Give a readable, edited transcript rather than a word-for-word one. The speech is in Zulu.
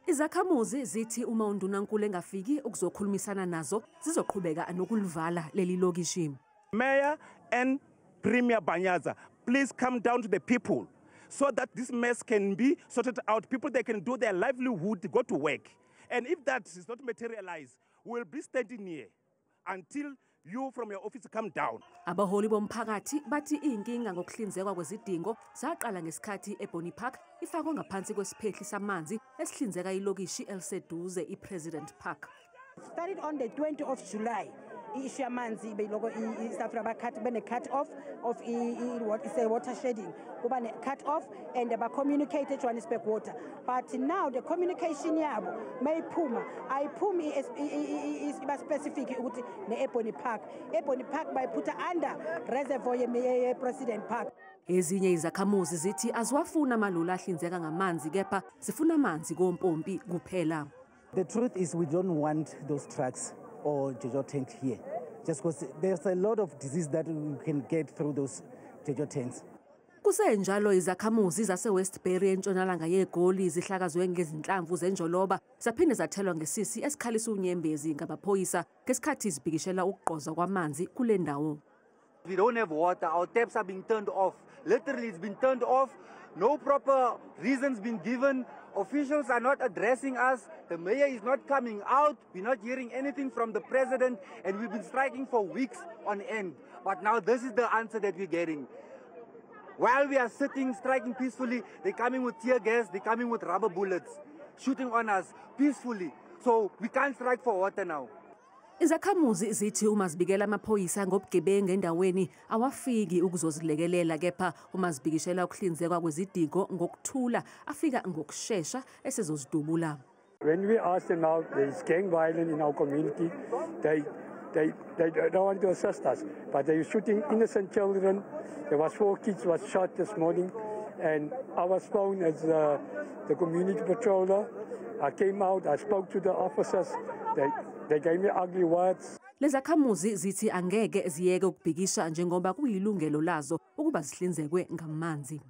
Izakhamuzi zithi uma undunankulu engafiki ukuzokhulumisana nazo, zizoqhubeka nokulivala leli lokishi. Mayor and Premier Panyaza, please come down to the people so that this mess can be sorted out. People, they can do their livelihood, go to work. And if that is not materialized, we'll be standing here until you from your office come down. Abaholi bomphakathi bathi inkinga ngokuhlinzekwa kwezidingo zaqala ngesikhathi eBonnie Park ifakwe ngaphansi kwesiphehli samanzi esihlinzeka ilokishi eliseduze iPresident Park. Started on the 20 of July. I-issue yamanzi beyiloko i-South Africa cut bene-cut off of what is a water shedding, kuba ne-cut off and ba-communicate Johannesburg Water, but now the communication yabo mayiphuma ayiphumi iba specific ukuthi ne-Ebony Park, Ebony Park bayiphutha under reservoir ye-President Park. Ezinye izakhamuzi zithi aziwafuna amaloli ahlinzeka ngamanzi, kepha zifuna amanzi kompompi kuphela. The truth is we don't want those trucks or Jojo tank here, just because there's a lot of disease that we can get through those Jojo tanks. Kusenjalo, izakhamuzi zase-Westbury entshonalanga yeGoli zihlakazwe ngezinhlamvu zenjoloba zaphinde zathelwa ngesisi esikhalisa unyembezi ngamaphoyisa ngesikhathi zibhikishela ukugqoza kwamanzi kule ndawo. We don't have water. Our taps are being turned off. Literally, it's been turned off. No proper reasons been given. Officials are not addressing us. The mayor is not coming out. We're not hearing anything from the president, and we've been striking for weeks on end. But now this is the answer that we're getting. While we are sitting, striking peacefully, they're coming with tear gas, they're coming with rubber bullets, shooting on us peacefully. So we can't strike for water now. Izakhamuzi zithi uma zibikela amaphoyisa ngobugebengu endaweni awafiki ukuzozilekelela, kepha uma zibhikishela ukuhlinzekwa kwezidingo ngokuthula afika ngokushesha esezozidubula. When we ask them now, there is gang violence in our community, they don't want to assist us, but they are shooting innocent children. There was 4 kids was shot this morning, and I was phoned as the community patroller. I came out, I spoke to the officers, they gave me ugly words. Lezakhamuzi zithi angeke ziyeke ukubhikisha njengoba kuyilungelo lazo ukuba zihlinzekwe ngamanzi.